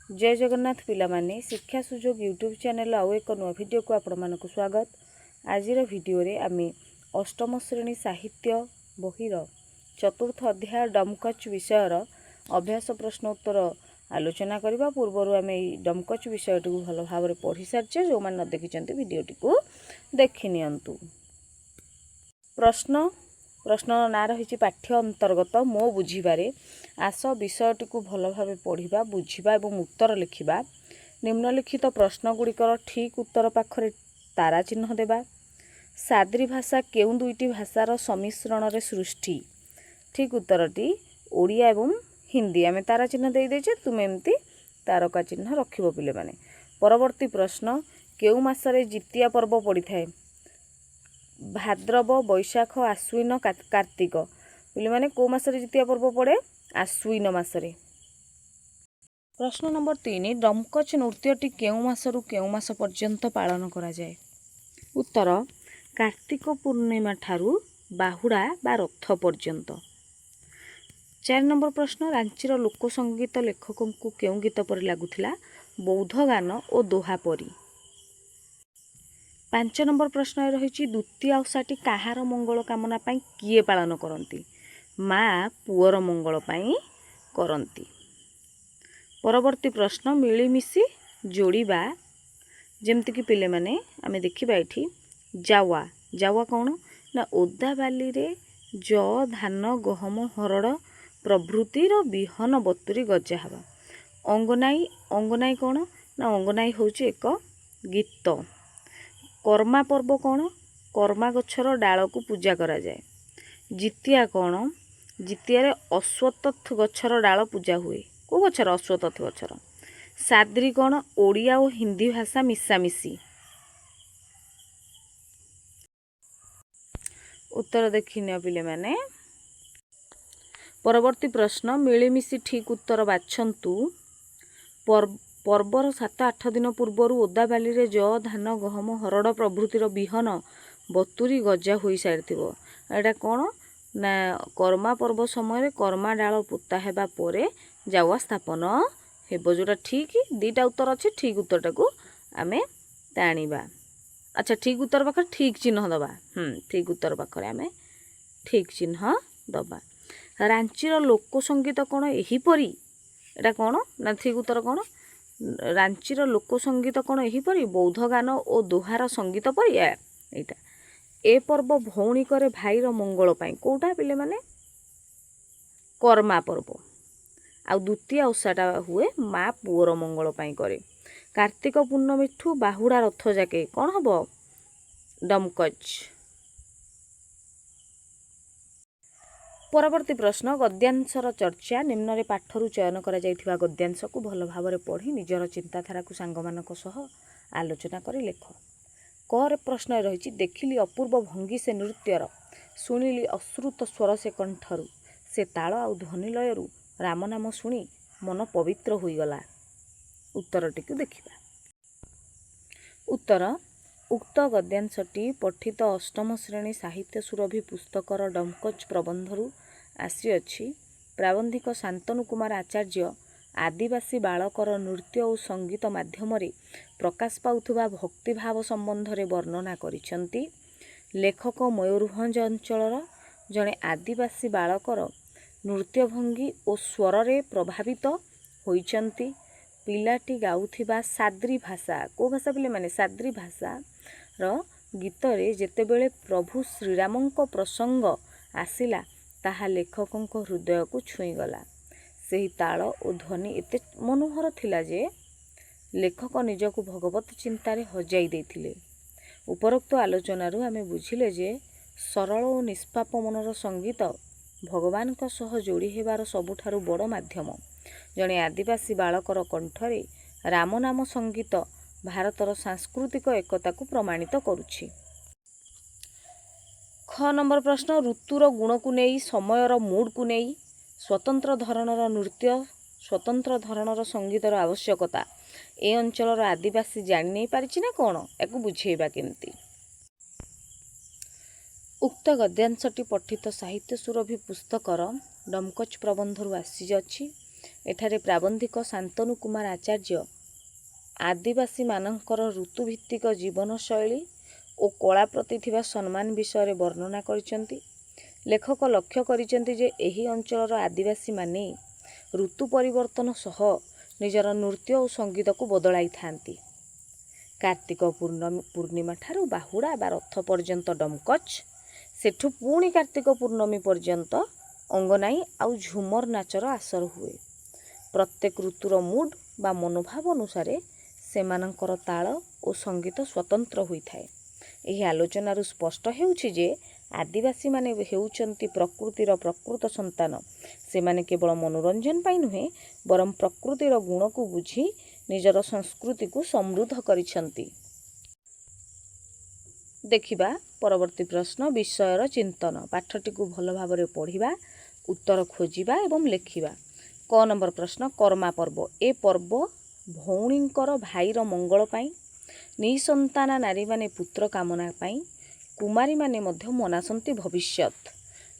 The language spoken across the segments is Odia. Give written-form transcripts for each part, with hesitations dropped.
ଜୟ ଜଗନ୍ନାଥ ପିଲାମାନେ, ଶିକ୍ଷା ସୁଯୋଗ ୟୁଟ୍ୟୁବ୍ ଚ୍ୟାନେଲ୍ ଆଉ ଏକ ନୂଆ ଭିଡ଼ିଓକୁ ଆପଣମାନଙ୍କୁ ସ୍ୱାଗତ। ଆଜିର ଭିଡ଼ିଓରେ ଆମେ ଅଷ୍ଟମ ଶ୍ରେଣୀ ସାହିତ୍ୟ ବହିର ଚତୁର୍ଥ ଅଧ୍ୟାୟ ଡମକଚ୍ ବିଷୟର ଅଭ୍ୟାସ ପ୍ରଶ୍ନ ଉତ୍ତର ଆଲୋଚନା କରିବା ପୂର୍ବରୁ ଆମେ ଏଇ ଡମକଚ୍ ବିଷୟଟିକୁ ଭଲ ଭାବରେ ପଢ଼ି ସାରିଛେ। ଯେଉଁମାନେ ନ ଦେଖିଛନ୍ତି, ଭିଡ଼ିଓଟିକୁ ଦେଖି ନିଅନ୍ତୁ। ପ୍ରଶ୍ନର ନାଁ ରହିଛି ପାଠ୍ୟ ଅନ୍ତର୍ଗତ ମୋ ବୁଝିବାରେ। ଆସ, ବିଷୟଟିକୁ ଭଲ ଭାବେ ପଢ଼ିବା, ବୁଝିବା ଏବଂ ଉତ୍ତର ଲେଖିବା। ନିମ୍ନଲିଖିତ ପ୍ରଶ୍ନଗୁଡ଼ିକର ଠିକ୍ ଉତ୍ତର ପାଖରେ ତାରା ଚିହ୍ନ ଦେବା। ସାଦ୍ରୀ ଭାଷା କେଉଁ ଦୁଇଟି ଭାଷାର ସମ୍ମିଶ୍ରଣରେ ସୃଷ୍ଟି? ଠିକ୍ ଉତ୍ତରଟି ଓଡ଼ିଆ ଏବଂ ହିନ୍ଦୀ। ଆମେ ତାରା ଚିହ୍ନ ଦେଇଦେଇଛେ, ତୁମେ ଏମିତି ତାରକା ଚିହ୍ନ ରଖିବ ପିଲାମାନେ। ପରବର୍ତ୍ତୀ ପ୍ରଶ୍ନ, କେଉଁ ମାସରେ ଜିତିଆ ପର୍ବ ପଡ଼ିଥାଏ? ଭାଦ୍ରବ, ବୈଶାଖ, ଆଶ୍ୱିନ, କାର୍ତ୍ତିକ। ପିଲାମାନେ, କେଉଁ ମାସରେ ଜିତିଆ ପର୍ବ ପଡ଼େ? ଆଶ୍ୱିନ ମାସରେ। ପ୍ରଶ୍ନ ନମ୍ବର 3, ଡମକଚ୍ ନୃତ୍ୟଟି କେଉଁ ମାସରୁ କେଉଁ ମାସ ପର୍ଯ୍ୟନ୍ତ ପାଳନ କରାଯାଏ? ଉତ୍ତର, କାର୍ତ୍ତିକ ପୂର୍ଣ୍ଣିମା ଠାରୁ ବାହୁଡ଼ା ବା ରଥ ପର୍ଯ୍ୟନ୍ତ। 4 ନମ୍ବର ପ୍ରଶ୍ନ, ରାଞ୍ଚିର ଲୋକ ସଙ୍ଗୀତ ଲେଖକଙ୍କୁ କେଉଁ ଗୀତ ପରି ଲାଗୁଥିଲା? ବୌଦ୍ଧ ଗାନ ଓ ଦୋହା ପରି। 5 ନମ୍ବର ପ୍ରଶ୍ନରେ ରହିଛି, ଦ୍ୱିତୀୟା ଓଷାଟି କାହାର ମଙ୍ଗଳ କାମନା ପାଇଁ କିଏ ପାଳନ କରନ୍ତି? ମା ପୁଅର ମଙ୍ଗଳ ପାଇଁ କରନ୍ତି। ପରବର୍ତ୍ତୀ ପ୍ରଶ୍ନ, ମିଳିମିଶି ଯୋଡ଼ିବା। ଯେମିତିକି ପିଲାମାନେ, ଆମେ ଦେଖିବା ଏଠି ଜାୱା। ଜାୱା କ'ଣ ନା ଓଦା ବାଲିରେ ଯଅ, ଧାନ, ଗହମ, ହରଡ଼ ପ୍ରଭୃତିର ବିହନ ବତୁରି ଗଜା ହେବା। ଅଙ୍ଗନାଇ। ଅଙ୍ଗନାଇ କ'ଣ ନା ଅଙ୍ଗନାଇ ହେଉଛି ଏକ ଗୀତ। କର୍ମା ପର୍ବ କ'ଣ? କର୍ମା ଗଛର ଡାଳକୁ ପୂଜା କରାଯାଏ। ଜିତିଆ କ'ଣ? ଜିତିଆରେ ଅଶ୍ୱତଥ ଗଛର ଡାଳ ପୂଜା ହୁଏ। କେଉଁ ଗଛର? ଅଶ୍ୱତଥ ଗଛର। ସାଦ୍ରୀ କ'ଣ? ଓଡ଼ିଆ ଓ ହିନ୍ଦୀ ଭାଷା ମିଶାମିଶି। ଉତ୍ତର ଦେଖିନିଅ ପିଲାମାନେ। ପରବର୍ତ୍ତୀ ପ୍ରଶ୍ନ, ମିଳିମିଶି ଠିକ୍ ଉତ୍ତର ବାଛନ୍ତୁ। ପର୍ବର 7-8 ଦିନ ପୂର୍ବରୁ ଓଦାବାଲିରେ ଯଅ, ଧାନ, ଗହମ, ହରଡ଼ ପ୍ରଭୃତିର ବିହନ ବତୁରି ଗଜା ହୋଇସାରିଥିବ। ଏଇଟା କ'ଣ ନା କର୍ମା ପର୍ବ ସମୟରେ କର୍ମା ଡାଳ ପୋତା ହେବା ପରେ ଜାୱା ସ୍ଥାପନ ହେବ। ଯେଉଁଟା ଠିକ୍, ଦୁଇଟା ଉତ୍ତର ଅଛି, ଠିକ୍ ଉତ୍ତରଟାକୁ ଆମେ ଟାଣିବା। ଆଚ୍ଛା, ଠିକ୍ ଉତ୍ତର ପାଖରେ ଠିକ୍ ଚିହ୍ନ ଦେବା। ଠିକ୍ ଉତ୍ତର ପାଖରେ ଆମେ ଠିକ୍ ଚିହ୍ନ ଦେବା। ରାଞ୍ଚିର ଲୋକ ସଙ୍ଗୀତ କ'ଣ ଏହିପରି? ଏଇଟା କ'ଣ ନା ଠିକ୍ ଉତ୍ତର କ'ଣ? ରାଞ୍ଚିର ଲୋକ ସଙ୍ଗୀତ କ'ଣ ଏହିପରି? ବୌଦ୍ଧ ଗାନ ଓ ଦୋହାର ସଙ୍ଗୀତ ପରି ଏଇଟା। ଏ ପର୍ବ ଭଉଣୀ କରେ ଭାଇର ମଙ୍ଗଳ ପାଇଁ। କେଉଁଟା ପିଲାମାନେ? କର୍ମା ପର୍ବ। ଆଉ ଦ୍ୱିତୀୟ ଓଷାଟା ହୁଏ ମା ପୁଅର ମଙ୍ଗଳ ପାଇଁ କରେ। କାର୍ତ୍ତିକ ପୂର୍ଣ୍ଣମୀଠୁ ବାହୁଡ଼ା ରଥ ଯାକେ କ'ଣ ହେବ? ଡମକଚ୍। ପରବର୍ତ୍ତୀ ପ୍ରଶ୍ନ, ଗଦ୍ୟାଂଶର ଚର୍ଚ୍ଚା। ନିମ୍ନରେ ପାଠରୁ ଚୟନ କରାଯାଇଥିବା ଗଦ୍ୟାଂଶକୁ ଭଲ ଭାବରେ ପଢ଼ି ନିଜର ଚିନ୍ତାଧାରାକୁ ସାଙ୍ଗମାନଙ୍କ ସହ ଆଲୋଚନା କରି ଲେଖ। କରେ ପ୍ରଶ୍ନରେ ରହିଛି, ଦେଖିଲି ଅପୂର୍ବ ଭଙ୍ଗୀ ସେ ନୃତ୍ୟର, ଶୁଣିଲି ଅଶ୍ରୁତ ସ୍ୱର ସେ କଣ୍ଠରୁ, ସେ ତାଳ ଆଉ ଧ୍ୱନି ଲୟରୁ ରାମ ନାମ ଶୁଣି ମନ ପବିତ୍ର ହୋଇଗଲା। ଉତ୍ତରଟିକୁ ଦେଖିବା। ଉତ୍ତର, ଉକ୍ତ ଗଦ୍ୟାଂଶଟି ପଠିତ ଅଷ୍ଟମ ଶ୍ରେଣୀ ସାହିତ୍ୟ ସୁରଭି ପୁସ୍ତକର ଡମକଚ୍ ପ୍ରବନ୍ଧରୁ ଆସିଅଛି। ପ୍ରାବନ୍ଧିକ ଶାନ୍ତନୁ କୁମାର ଆଚାର୍ଯ୍ୟ ଆଦିବାସୀ ବାଳକର ନୃତ୍ୟ ଓ ସଙ୍ଗୀତ ମାଧ୍ୟମରେ ପ୍ରକାଶ ପାଉଥିବା ଭକ୍ତିଭାବ ସମ୍ବନ୍ଧରେ ବର୍ଣ୍ଣନା କରିଛନ୍ତି। ଲେଖକ ମୟୂରଭଞ୍ଜ ଅଞ୍ଚଳର ଜଣେ ଆଦିବାସୀ ବାଳକର ନୃତ୍ୟଭଙ୍ଗୀ ଓ ସ୍ୱରରେ ପ୍ରଭାବିତ ହୋଇଛନ୍ତି। ପିଲାଟି ଗାଉଥିବା ସାଦ୍ରୀ ଭାଷା, କେଉଁ ଭାଷା ପିଲାମାନେ? ସାଦ୍ରୀ ଭାଷାର ଗୀତରେ ଯେତେବେଳେ ପ୍ରଭୁ ଶ୍ରୀରାମଙ୍କ ପ୍ରସଙ୍ଗ ଆସିଲା, ତାହା ଲେଖକଙ୍କ ହୃଦୟକୁ ଛୁଇଁଗଲା। ସେହି ତାଳ ଓ ଧ୍ୱନି ଏତେ ମନୋହର ଥିଲା ଯେ ଲେଖକ ନିଜକୁ ଭଗବତ ଚିନ୍ତାରେ ହଜାଇ ଦେଇଥିଲେ। ଉପରୋକ୍ତ ଆଲୋଚନାରୁ ଆମେ ବୁଝିଲେ ଯେ ସରଳ ଓ ନିଷ୍ପାପ ମନର ସଙ୍ଗୀତ ଭଗବାନଙ୍କ ସହ ଯୋଡ଼ି ହେବାର ସବୁଠାରୁ ବଡ଼ ମାଧ୍ୟମ। ଜଣେ ଆଦିବାସୀ ବାଳକର କଣ୍ଠରେ ରାମନାମ ସଙ୍ଗୀତ ଭାରତର ସାଂସ୍କୃତିକ ଏକତାକୁ ପ୍ରମାଣିତ କରୁଛି। ଖ ନମ୍ବର ପ୍ରଶ୍ନ, ଋତୁର ଗୁଣକୁ ନେଇ, ସମୟର ମୁଡ୍କୁ ନେଇ ସ୍ୱତନ୍ତ୍ର ଧରଣର ନୃତ୍ୟ, ସ୍ୱତନ୍ତ୍ର ଧରଣର ସଙ୍ଗୀତର ଆବଶ୍ୟକତା ଏ ଅଞ୍ଚଳର ଆଦିବାସୀ ଜାଣି ନେଇପାରିଛି ନା କ'ଣ? ୟାକୁ ବୁଝେଇବା କେମିତି? ଉକ୍ତ ଗଦ୍ୟାଂଶଟି ପଠିତ ସାହିତ୍ୟ ସୁରଭି ପୁସ୍ତକର ଡମକଚ୍ ପ୍ରବନ୍ଧରୁ ଆସିଅଛି। ଏଠାରେ ପ୍ରାବନ୍ଧିକ ଶାନ୍ତନୁ କୁମାର ଆଚାର୍ଯ୍ୟ ଆଦିବାସୀମାନଙ୍କର ଋତୁଭିତ୍ତିକ ଜୀବନଶୈଳୀ ଓ କଳା ପ୍ରତି ଥିବା ସମ୍ମାନ ବିଷୟରେ ବର୍ଣ୍ଣନା କରିଛନ୍ତି। ଲେଖକ ଲକ୍ଷ୍ୟ କରିଛନ୍ତି ଯେ ଏହି ଅଞ୍ଚଳର ଆଦିବାସୀମାନେ ଋତୁ ପରିବର୍ତ୍ତନ ସହ ନିଜର ନୃତ୍ୟ ଓ ସଙ୍ଗୀତକୁ ବଦଳାଇଥାନ୍ତି। କାର୍ତ୍ତିକ ପୂର୍ଣ୍ଣିମାଠାରୁ ବାହୁଡ଼ା ବା ରଥ ପର୍ଯ୍ୟନ୍ତ ଡମକଚ୍, ସେଠୁ ପୁଣି କାର୍ତ୍ତିକ ପୂର୍ଣ୍ଣମୀ ପର୍ଯ୍ୟନ୍ତ ଅଙ୍ଗନାଇ ଆଉ ଝୁମର ନାଚର ଆସର ହୁଏ। ପ୍ରତ୍ୟେକ ଋତୁର ମୁଡ୍ ବା ମନୋଭାବ ଅନୁସାରେ ସେମାନଙ୍କର ତାଳ ଓ ସଙ୍ଗୀତ ସ୍ୱତନ୍ତ୍ର ହୋଇଥାଏ। ଏହି ଆଲୋଚନାରୁ ସ୍ପଷ୍ଟ ହେଉଛି ଯେ ଆଦିବାସୀମାନେ ହେଉଛନ୍ତି ପ୍ରକୃତିର ପ୍ରକୃତ ସନ୍ତାନ। ସେମାନେ କେବଳ ମନୋରଞ୍ଜନ ପାଇଁ ନୁହେଁ, ବରଂ ପ୍ରକୃତିର ଗୁଣକୁ ବୁଝି ନିଜର ସଂସ୍କୃତିକୁ ସମୃଦ୍ଧ କରିଛନ୍ତି। ଦେଖିବା ପରବର୍ତ୍ତୀ ପ୍ରଶ୍ନ, ବିଷୟର ଚିନ୍ତନ। ପାଠଟିକୁ ଭଲ ଭାବରେ ପଢ଼ିବା, ଉତ୍ତର ଖୋଜିବା ଏବଂ ଲେଖିବା। କ ନମ୍ବର ପ୍ରଶ୍ନ, କର୍ମା ପର୍ବ। ଏ ପର୍ବ ଭଉଣୀଙ୍କର ଭାଇର ମଙ୍ଗଳ ପାଇଁ, ନିଃସନ୍ତାନା ନାରୀମାନେ ପୁତ୍ର କାମନା ପାଇଁ, କୁମାରୀମାନେ ମଧ୍ୟ ମନାସନ୍ତି ଭବିଷ୍ୟତ।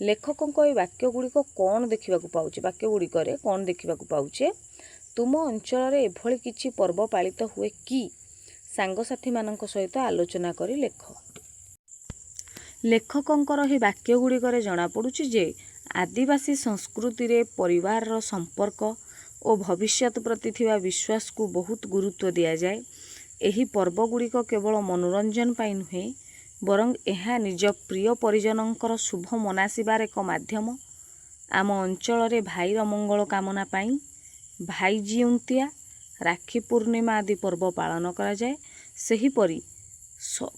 ଲେଖକଙ୍କ ଏ ବାକ୍ୟଗୁଡ଼ିକ କ'ଣ ଦେଖିବାକୁ ପାଉଛେ? ବାକ୍ୟଗୁଡ଼ିକରେ କ'ଣ ଦେଖିବାକୁ ପାଉଛେ? ତୁମ ଅଞ୍ଚଳରେ ଏଭଳି କିଛି ପର୍ବ ପାଳିତ ହୁଏ କି? ସାଙ୍ଗସାଥିମାନଙ୍କ ସହିତ ଆଲୋଚନା କରି ଲେଖ। ଲେଖକଙ୍କର ଏହି ବାକ୍ୟଗୁଡ଼ିକରେ ଜଣାପଡ଼ୁଛି ଯେ ଆଦିବାସୀ ସଂସ୍କୃତିରେ ପରିବାରର ସମ୍ପର୍କ ଓ ଭବିଷ୍ୟତ ପ୍ରତି ଥିବା ବିଶ୍ୱାସକୁ ବହୁତ ଗୁରୁତ୍ୱ ଦିଆଯାଏ। ଏହି ପର୍ବଗୁଡ଼ିକ କେବଳ ମନୋରଞ୍ଜନ ପାଇଁ ନୁହେଁ, ବରଂ ଏହା ନିଜ ପ୍ରିୟ ପରିଜନଙ୍କର ଶୁଭ ମନାସିବାର ଏକ ମାଧ୍ୟମ। ଆମ ଅଞ୍ଚଳରେ ଭାଇର ମଙ୍ଗଳ କାମନା ପାଇଁ ଭାଇଜିଉନ୍ତିଆ, ରାକ୍ଷୀ ପୂର୍ଣ୍ଣିମା ଆଦି ପର୍ବ ପାଳନ କରାଯାଏ। ସେହିପରି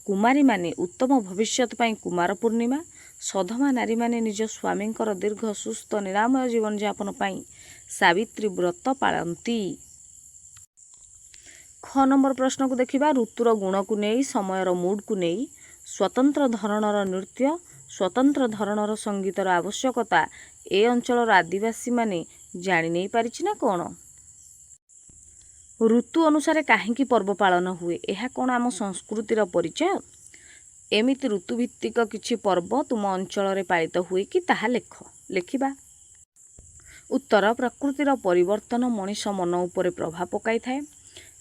କୁମାରୀମାନେ ଉତ୍ତମ ଭବିଷ୍ୟତ ପାଇଁ କୁମାର ପୂର୍ଣ୍ଣିମା, ସଧବା ନାରୀମାନେ ନିଜ ସ୍ୱାମୀଙ୍କର ଦୀର୍ଘ, ସୁସ୍ଥ, ନିରାମୟ ଜୀବନଯାପନ ପାଇଁ ସାବିତ୍ରୀ ବ୍ରତ ପାଳନ୍ତି। ଖ ନମ୍ବର ପ୍ରଶ୍ନକୁ ଦେଖିବା। ଋତୁର ଗୁଣକୁ ନେଇ, ସମୟର ମୁଡ୍କୁ ନେଇ ସ୍ୱତନ୍ତ୍ର ଧରଣର ନୃତ୍ୟ, ସ୍ୱତନ୍ତ୍ର ଧରଣର ସଙ୍ଗୀତର ଆବଶ୍ୟକତା ଏ ଅଞ୍ଚଳର ଆଦିବାସୀମାନେ ଜାଣି ନେଇପାରିଛି ନା କ'ଣ? ଋତୁ ଅନୁସାରେ କାହିଁକି ପର୍ବ ପାଳନ ହୁଏ? ଏହା କ'ଣ ଆମ ସଂସ୍କୃତିର ପରିଚୟ? ଏମିତି ଋତୁଭିତ୍ତିକ କିଛି ପର୍ବ ତୁମ ଅଞ୍ଚଳରେ ପାଳିତ ହୁଏ କି, ତାହା ଲେଖ। ଲେଖିବା। ଉତ୍ତର: ପ୍ରକୃତିର ପରିବର୍ତ୍ତନ ମଣିଷ ମନ ଉପରେ ପ୍ରଭାବ ପକାଇଥାଏ।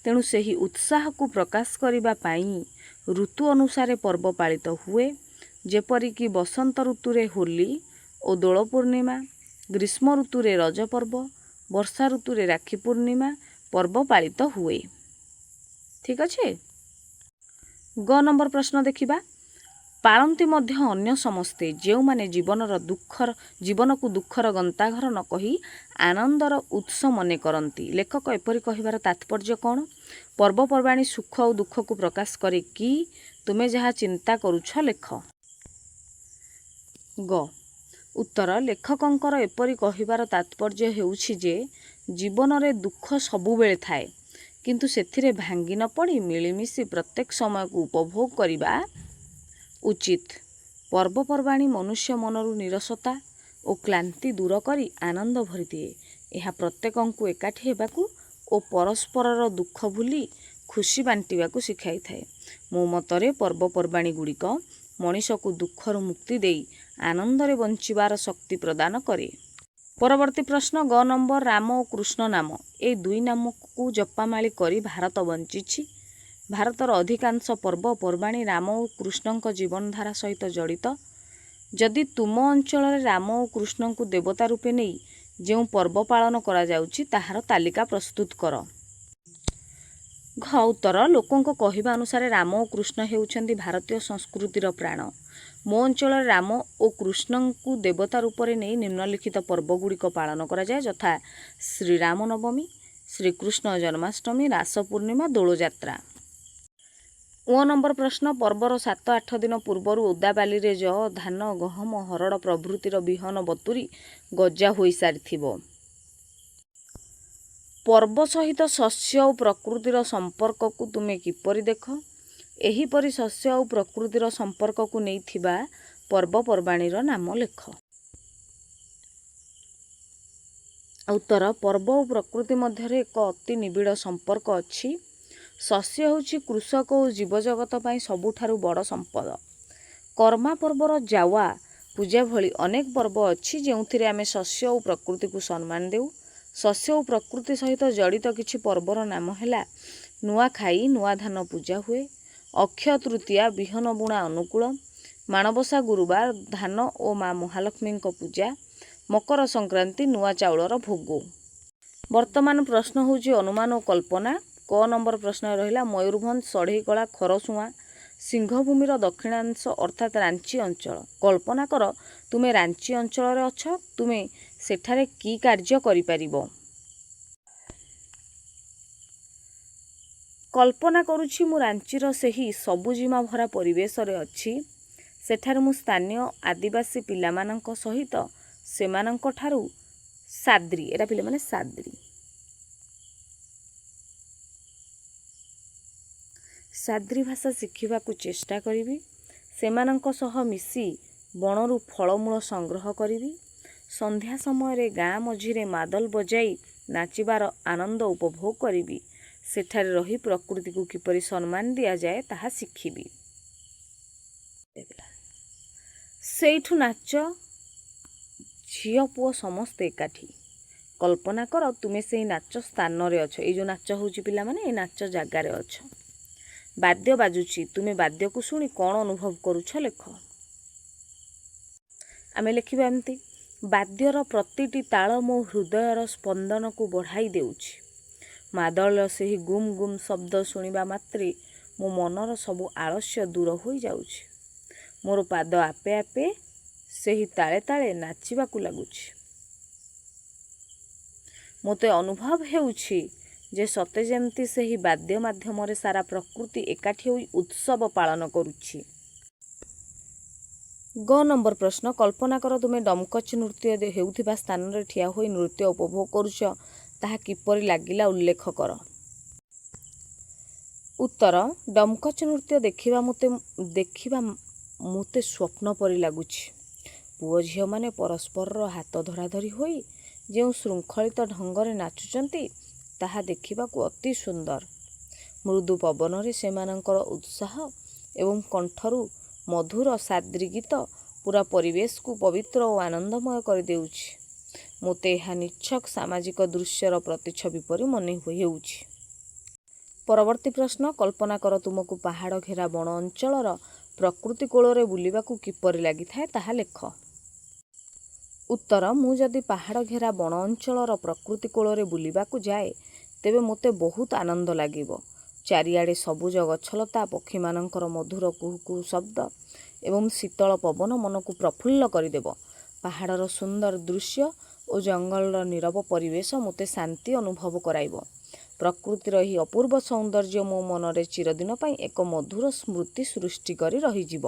ତେଣୁ ସେହି ଉତ୍ସାହକୁ ପ୍ରକାଶ କରିବା ପାଇଁ ଋତୁ ଅନୁସାରେ ପର୍ବ ପାଳିତ ହୁଏ। ଯେପରିକି ବସନ୍ତ ଋତୁରେ ହୋଲି ଓ ଦୋଳ ପୂର୍ଣ୍ଣିମା, ଗ୍ରୀଷ୍ମ ଋତୁରେ ରଜ ପର୍ବ, ବର୍ଷା ଋତୁରେ ରାକ୍ଷୀ ପୂର୍ଣ୍ଣିମା ପର୍ବ ପାଳିତ ହୁଏ। ଠିକ୍ ଅଛି। ଗ ନମ୍ବର ପ୍ରଶ୍ନ ଦେଖିବା। ପାଳନ୍ତି ମଧ୍ୟ ଅନ୍ୟ ସମସ୍ତେ, ଯେଉଁମାନେ ଜୀବନକୁ ଦୁଃଖର ଗନ୍ତାଘର ନ କହି ଆନନ୍ଦର ଉତ୍ସ ମନେ କରନ୍ତି। ଲେଖକ ଏପରି କହିବାର ତାତ୍ପର୍ଯ୍ୟ କ'ଣ? ପର୍ବପର୍ବାଣି ସୁଖ ଓ ଦୁଃଖକୁ ପ୍ରକାଶ କରେ କି? ତୁମେ ଯାହା ଚିନ୍ତା କରୁଛ, ଲେଖ। ଗ ଉତ୍ତର: ଲେଖକଙ୍କର ଏପରି କହିବାର ତାତ୍ପର୍ଯ୍ୟ ହେଉଛି ଯେ ଜୀବନରେ ଦୁଃଖ ସବୁବେଳେ ଥାଏ, କିନ୍ତୁ ସେଥିରେ ଭାଙ୍ଗି ନ ପଡ଼ି ମିଳିମିଶି ପ୍ରତ୍ୟେକ ସମୟକୁ ଉପଭୋଗ କରିବା ଉଚିତ। ପର୍ବପର୍ବାଣି ମନୁଷ୍ୟ ମନରୁ ନୀରସତା ଓ କ୍ଳାନ୍ତି ଦୂର କରି ଆନନ୍ଦ ଭରିଦିଏ। ଏହା ପ୍ରତ୍ୟେକଙ୍କୁ ଏକାଠି ହେବାକୁ ଓ ପରସ୍ପରର ଦୁଃଖ ଭୁଲି ଖୁସି ବାଣ୍ଟିବାକୁ ଶିଖାଇଥାଏ। ମୋ ମତରେ ପର୍ବପର୍ବାଣିଗୁଡ଼ିକ ମଣିଷକୁ ଦୁଃଖରୁ ମୁକ୍ତି ଦେଇ ଆନନ୍ଦରେ ବଞ୍ଚିବାର ଶକ୍ତି ପ୍ରଦାନ କରେ। ପରବର୍ତ୍ତୀ ପ୍ରଶ୍ନ ଗ ନମ୍ବର, ରାମ ଓ କୃଷ୍ଣ ନାମ। ଏ ଦୁଇ ନାମକୁ ଜପାମାଳି କରି ଭାରତ ବଞ୍ଚିଛି। ଭାରତର ଅଧିକାଂଶ ପର୍ବପର୍ବାଣି ରାମ ଓ କୃଷ୍ଣଙ୍କ ଜୀବନଧାରା ସହିତ ଜଡ଼ିତ। ଯଦି ତୁମ ଅଞ୍ଚଳରେ ରାମ ଓ କୃଷ୍ଣଙ୍କୁ ଦେବତା ରୂପେ ନେଇ ଯେଉଁ ପର୍ବ ପାଳନ କରାଯାଉଛି, ତାହାର ତାଲିକା ପ୍ରସ୍ତୁତ କର। ଘ ଉତ୍ତର: ଲୋକଙ୍କ କହିବା ଅନୁସାରେ ରାମ ଓ କୃଷ୍ଣ ହେଉଛନ୍ତି ଭାରତୀୟ ସଂସ୍କୃତିର ପ୍ରାଣ। ମୋ ଅଞ୍ଚଳରେ ରାମ ଓ କୃଷ୍ଣଙ୍କୁ ଦେବତା ରୂପରେ ନେଇ ନିମ୍ନଲିଖିତ ପର୍ବଗୁଡ଼ିକ ପାଳନ କରାଯାଏ, ଯଥା ଶ୍ରୀରାମ ନବମୀ, ଶ୍ରୀକୃଷ୍ଣ ଜନ୍ମାଷ୍ଟମୀ, ରାସ ପୂର୍ଣ୍ଣିମା, ଦୋଳଯାତ୍ରା। ଙ ନମ୍ବର ପ୍ରଶ୍ନ, ପର୍ବର 7-8 ଦିନ ପୂର୍ବରୁ ଓଦାବାଲିରେ ଯଅ, ଧାନ, ଗହମ, ହରଡ଼ ପ୍ରଭୃତିର ବିହନ ବତୁରି ଗଜା ହୋଇସାରିଥିବ। ପର୍ବ ସହିତ ଶସ୍ୟ ଓ ପ୍ରକୃତିର ସମ୍ପର୍କକୁ ତୁମେ କିପରି ଦେଖ? ଏହିପରି ଶସ୍ୟ ଆଉ ପ୍ରକୃତିର ସମ୍ପର୍କକୁ ନେଇ ଥିବା ପର୍ବପର୍ବାଣିର ନାମ ଲେଖ। ଉତ୍ତର: ପର୍ବ ଓ ପ୍ରକୃତି ମଧ୍ୟରେ ଏକ ଅତି ନିବିଡ଼ ସମ୍ପର୍କ ଅଛି। ଶସ୍ୟ ହେଉଛି କୃଷକ ଓ ଜୀବଜଗତ ପାଇଁ ସବୁଠାରୁ ବଡ଼ ସମ୍ପଦ। କର୍ମା ପର୍ବର ଜାୱା ପୂଜା ଭଳି ଅନେକ ପର୍ବ ଅଛି, ଯେଉଁଥିରେ ଆମେ ଶସ୍ୟ ଓ ପ୍ରକୃତିକୁ ସମ୍ମାନ ଦେଉ। ଶସ୍ୟ ଓ ପ୍ରକୃତି ସହିତ ଜଡ଼ିତ କିଛି ପର୍ବର ନାମ ହେଲା ନୂଆଖାଇ, ନୂଆ ଧାନ ପୂଜା ହୁଏ; ଅକ୍ଷୟ ତୃତୀୟା, ବିହନ ବୁଣା ଅନୁକୂଳ; ମାଣବସା ଗୁରୁବାର, ଧାନ ଓ ମା ମହାଲକ୍ଷ୍ମୀଙ୍କ ପୂଜା; ମକର ସଂକ୍ରାନ୍ତି, ନୂଆ ଚାଉଳର ଭୋଗ। ବର୍ତ୍ତମାନ ପ୍ରଶ୍ନ ହେଉଛି ଅନୁମାନ ଓ କଳ୍ପନା। କ ନମ୍ବର ପ୍ରଶ୍ନ ରହିଲା, ମୟୂରଭଞ୍ଜ, ଷଢ଼େଇକଳା, ଖରସୁଆଁ, ସିଂହଭୂମିର ଦକ୍ଷିଣାଂଶ ଅର୍ଥାତ୍ ରାଞ୍ଚି ଅଞ୍ଚଳ। କଳ୍ପନା କର ତୁମେ ରାଞ୍ଚି ଅଞ୍ଚଳରେ ଅଛ। ତୁମେ ସେଠାରେ କି କାର୍ଯ୍ୟ କରିପାରିବ? କଳ୍ପନା କରୁଛି ମୁଁ ରାଞ୍ଚିର ସେହି ସବୁଜିମା ଭରା ପରିବେଶରେ ଅଛି। ସେଠାରେ ମୁଁ ସ୍ଥାନୀୟ ଆଦିବାସୀ ପିଲାମାନଙ୍କ ସହିତ ସେମାନଙ୍କଠାରୁ ସାଦ୍ରି, ଏଇଟା ପିଲାମାନେ ସାଦ୍ରି, ସାଦ୍ରି ଭାଷା ଶିଖିବାକୁ ଚେଷ୍ଟା କରିବି। ସେମାନଙ୍କ ସହ ମିଶି ବଣରୁ ଫଳମୂଳ ସଂଗ୍ରହ କରିବି। ସନ୍ଧ୍ୟା ସମୟରେ ଗାଁ ମଝିରେ ମାଦଲ ବଜାଇ ନାଚିବାର ଆନନ୍ଦ ଉପଭୋଗ କରିବି। ସେଠାରେ ରହି ପ୍ରକୃତିକୁ କିପରି ସମ୍ମାନ ଦିଆଯାଏ ତାହା ଶିଖିବି। ସେଇଠୁ ନାଚ, ଝିଅ ପୁଅ ସମସ୍ତେ ଏକାଠି। କଳ୍ପନା କର ତୁମେ ସେଇ ନାଚ ସ୍ଥାନରେ ଅଛ। ଏଇ ଯେଉଁ ନାଚ ହେଉଛି ପିଲାମାନେ, ଏ ନାଚ ଜାଗାରେ ଅଛ। ବାଦ୍ୟ ବାଜୁଛି। ତୁମେ ବାଦ୍ୟକୁ ଶୁଣି କ'ଣ ଅନୁଭବ କରୁଛ ଲେଖ। ଆମେ ଲେଖିବା ଏମିତି, ବାଦ୍ୟର ପ୍ରତିଟି ତାଳ ମୋ ହୃଦୟର ସ୍ପନ୍ଦନକୁ ବଢ଼ାଇ ଦେଉଛି। ମାଦଳର ସେହି ଗୁମ୍ ଗୁମ୍ ଶବ୍ଦ ଶୁଣିବା ମାତ୍ରେ ମୋ ମନର ସବୁ ଆଳସ୍ୟ ଦୂର ହୋଇଯାଉଛି। ମୋର ପାଦ ଆପେ ଆପେ ସେହି ତାଳେ ତାଳେ ନାଚିବାକୁ ଲାଗୁଛି। ମୋତେ ଅନୁଭବ ହେଉଛି ଯେ ସତେ ଯେମିତି ସେହି ବାଦ୍ୟ ମାଧ୍ୟମରେ ସାରା ପ୍ରକୃତି ଏକାଠି ହୋଇ ଉତ୍ସବ ପାଳନ କରୁଛି। ଗ ନମ୍ବର ପ୍ରଶ୍ନ, କଳ୍ପନା କର ତୁମେ ଡମକଚ ନୃତ୍ୟ ହେଉଥିବା ସ୍ଥାନରେ ଠିଆ ହୋଇ ନୃତ୍ୟ ଉପଭୋଗ କରୁଛ। ତାହା କିପରି ଲାଗିଲା ଉଲ୍ଲେଖ କର। ଉତ୍ତର, ଡମକଚ ନୃତ୍ୟ ଦେଖିବା ମୋତେ ସ୍ୱପ୍ନ ପରି ଲାଗୁଛି। ପୁଅ ଝିଅମାନେ ପରସ୍ପରର ହାତ ଧରାଧରି ହୋଇ ଯେଉଁ ଶୃଙ୍ଖଳିତ ଢଙ୍ଗରେ ନାଚୁଛନ୍ତି ତାହା ଦେଖିବାକୁ ଅତି ସୁନ୍ଦର। ମୃଦୁ ପବନରେ ସେମାନଙ୍କର ଉତ୍ସାହ ଏବଂ କଣ୍ଠରୁ ମଧୁର ସାଦ୍ରି ଗୀତ ପୂରା ପରିବେଶକୁ ପବିତ୍ର ଓ ଆନନ୍ଦମୟ କରିଦେଉଛି। ମୋତେ ଏହା ନିଚ୍ଛକ ସାମାଜିକ ଦୃଶ୍ୟର ପ୍ରତିଛବି ପରି ମନେ ହେଉଛି। ପରବର୍ତ୍ତୀ ପ୍ରଶ୍ନ, କଳ୍ପନା କର ତୁମକୁ ପାହାଡ଼ ଘେରା ବଣ ଅଞ୍ଚଳର ପ୍ରକୃତି କୋଳରେ ବୁଲିବାକୁ କିପରି ଲାଗିଥାଏ ତାହା ଲେଖ। ଉତ୍ତର, ମୁଁ ଯଦି ପାହାଡ଼ ଘେରା ବଣ ଅଞ୍ଚଳର ପ୍ରକୃତି କୋଳରେ ବୁଲିବାକୁ ଯାଏ ତେବେ ମୋତେ ବହୁତ ଆନନ୍ଦ ଲାଗିବ। ଚାରିଆଡ଼େ ସବୁଜ ଗଛଲତା, ପକ୍ଷୀମାନଙ୍କର ମଧୁର କୁହୁ କୁହୁ ଶବ୍ଦ ଏବଂ ଶୀତଳ ପବନ ମନକୁ ପ୍ରଫୁଲ୍ଲ କରିଦେବ। ପାହାଡ଼ର ସୁନ୍ଦର ଦୃଶ୍ୟ ଓ ଜଙ୍ଗଲର ନୀରବ ପରିବେଶ ମୋତେ ଶାନ୍ତି ଅନୁଭବ କରାଇବ। ପ୍ରକୃତିର ଏହି ଅପୂର୍ବ ସୌନ୍ଦର୍ଯ୍ୟ ମୋ ମନରେ ଚିରଦିନ ପାଇଁ ଏକ ମଧୁର ସ୍ମୃତି ସୃଷ୍ଟି କରି ରହିଯିବ।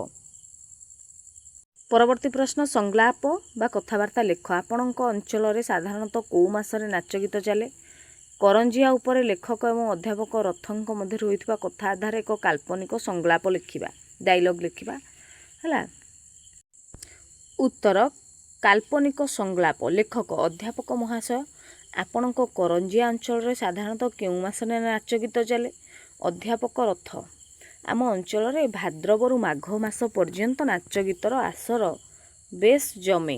ପରବର୍ତ୍ତୀ ପ୍ରଶ୍ନ, ସଂଳାପ ବା କଥାବାର୍ତ୍ତା ଲେଖ। ଆପଣଙ୍କ ଅଞ୍ଚଳରେ ସାଧାରଣତଃ କେଉଁ ମାସରେ ନାଚ ଗୀତ ଚାଲେ? କରଞ୍ଜିଆ ଉପରେ ଲେଖକ ଏବଂ ଅଧ୍ୟାପକ ରଥଙ୍କ ମଧ୍ୟରେ ହୋଇଥିବା କଥା ଆଧାରରେ ଏକ କାଳ୍ପନିକ ସଂଳାପ ଲେଖିବା, ଡାଇଲଗ୍ ଲେଖିବା ହେଲା। ଉତ୍ତର, କାଳ୍ପନିକ ସଂଳାପ। ଲେଖକ, ଅଧ୍ୟାପକ ମହାଶୟ, ଆପଣଙ୍କ କରଞ୍ଜିଆ ଅଞ୍ଚଳରେ ସାଧାରଣତଃ କେଉଁ ମାସରେ ନାଚ ଗୀତ ଚାଲେ? ଅଧ୍ୟାପକ ରଥ, ଆମ ଅଞ୍ଚଳରେ ଭାଦ୍ରବରୁ ମାଘ ମାସ ପର୍ଯ୍ୟନ୍ତ ନାଚ ଗୀତର ଆସର ବେଶ୍ ଜମେ।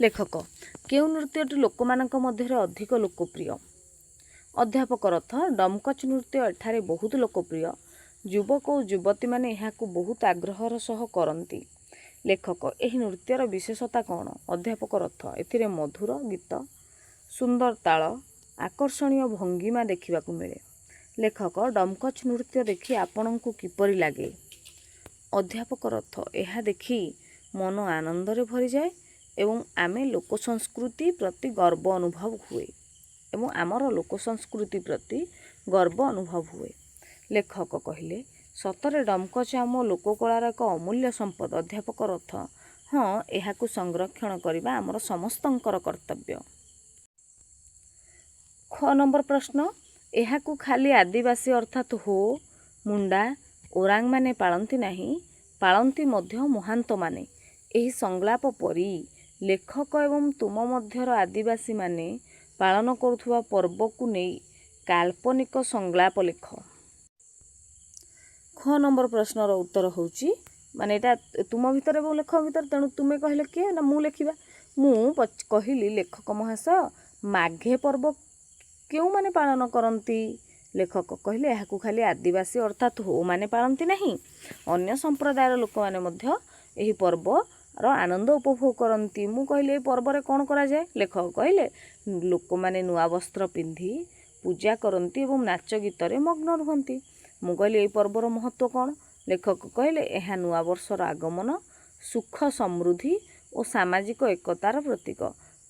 ଲେଖକ, କେଉଁ ନୃତ୍ୟଟି ଲୋକମାନଙ୍କ ମଧ୍ୟରେ ଅଧିକ ଲୋକପ୍ରିୟ? ଅଧ୍ୟାପକ ରଥ, ଡମକଚ ନୃତ୍ୟ ଏଠାରେ ବହୁତ ଲୋକପ୍ରିୟ। ଯୁବକ ଓ ଯୁବତୀମାନେ ଏହାକୁ ବହୁତ ଆଗ୍ରହର ସହ କରନ୍ତି। ଲେଖକ, ଏହି ନୃତ୍ୟର ବିଶେଷତା କ'ଣ? ଅଧ୍ୟାପକ ରଥ, ଏଥିରେ ମଧୁର ଗୀତ, ସୁନ୍ଦର ତାଳ, ଆକର୍ଷଣୀୟ ଭଙ୍ଗିମା ଦେଖିବାକୁ ମିଳେ। ଲେଖକ, ଡମକଚ ନୃତ୍ୟ ଦେଖି ଆପଣଙ୍କୁ କିପରି ଲାଗେ? ଅଧ୍ୟାପକ ରଥ, ଏହା ଦେଖି ମନ ଆନନ୍ଦରେ ଭରିଯାଏ ଏବଂ ଆମେ ଲୋକ ସଂସ୍କୃତି ପ୍ରତି ଗର୍ବ ଅନୁଭବ ହୁଏ ଏବଂ ଆମର ଲୋକ ସଂସ୍କୃତି ପ୍ରତି ଗର୍ବ ଅନୁଭବ ହୁଏ। ଲେଖକ କହିଲେ, ସତରେ ଡମକଚ ଆମ ଲୋକକଳାର ଏକ ଅମୂଲ୍ୟ ସମ୍ପଦ। ଅଧ୍ୟାପକ ରଥ, ହଁ, ଏହାକୁ ସଂରକ୍ଷଣ କରିବା ଆମର ସମସ୍ତଙ୍କର କର୍ତ୍ତବ୍ୟ। ଖ ନମ୍ବର ପ୍ରଶ୍ନ, ଏହାକୁ ଖାଲି ଆଦିବାସୀ ଅର୍ଥାତ୍ ହୋ, ମୁଣ୍ଡା, ଓରାଙ୍ଗମାନେ ପାଳନ୍ତି ନାହିଁ, ପାଳନ୍ତି ମଧ୍ୟ ମହାନ୍ତମାନେ। ଏହି ସଂଳାପ ପରି ଲେଖକ ଏବଂ ତୁମ ମଧ୍ୟର ଆଦିବାସୀମାନେ ପାଳନ କରୁଥିବା ପର୍ବକୁ ନେଇ କାଳ୍ପନିକ ସଂଳାପ ଲେଖ। ଖ ନମ୍ବର ପ୍ରଶ୍ନର ଉତ୍ତର ହେଉଛି, ମାନେ ଏଇଟା ତୁମ ଭିତରେ ଏବଂ ଲେଖକ ଭିତରେ, ତେଣୁ ତୁମେ କହିଲେ କିଏ ନା ମୁଁ ଲେଖିବା। ମୁଁ କହିଲି, ଲେଖକ ମହାଶୟ, ମାଘେ ପର୍ବ କେଉଁମାନେ ପାଳନ କରନ୍ତି? ଲେଖକ କହିଲେ, ଏହାକୁ ଖାଲି ଆଦିବାସୀ ଅର୍ଥାତ୍ ହୋ ମାନେ ପାଳନ୍ତି ନାହିଁ, ଅନ୍ୟ ସମ୍ପ୍ରଦାୟର ଲୋକମାନେ ମଧ୍ୟ ଏହି ପର୍ବର ଆନନ୍ଦ ଉପଭୋଗ କରନ୍ତି। ମୁଁ କହିଲି, ଏହି ପର୍ବରେ କ'ଣ କରାଯାଏ? ଲେଖକ କହିଲେ, ଲୋକମାନେ ନୂଆ ବସ୍ତ୍ର ପିନ୍ଧି ପୂଜା କରନ୍ତି ଏବଂ ନାଚ ଗୀତରେ ମଗ୍ନ ରୁହନ୍ତି। ମୁଁ କହିଲି, ଏହି ପର୍ବର ମହତ୍ତ୍ୱ କ'ଣ? ଲେଖକ କହିଲେ, ଏହା ନୂଆ ବର୍ଷର ଆଗମନ, ସୁଖ ସମୃଦ୍ଧି ଓ ସାମାଜିକ ଏକତାର ପ୍ରତୀକ।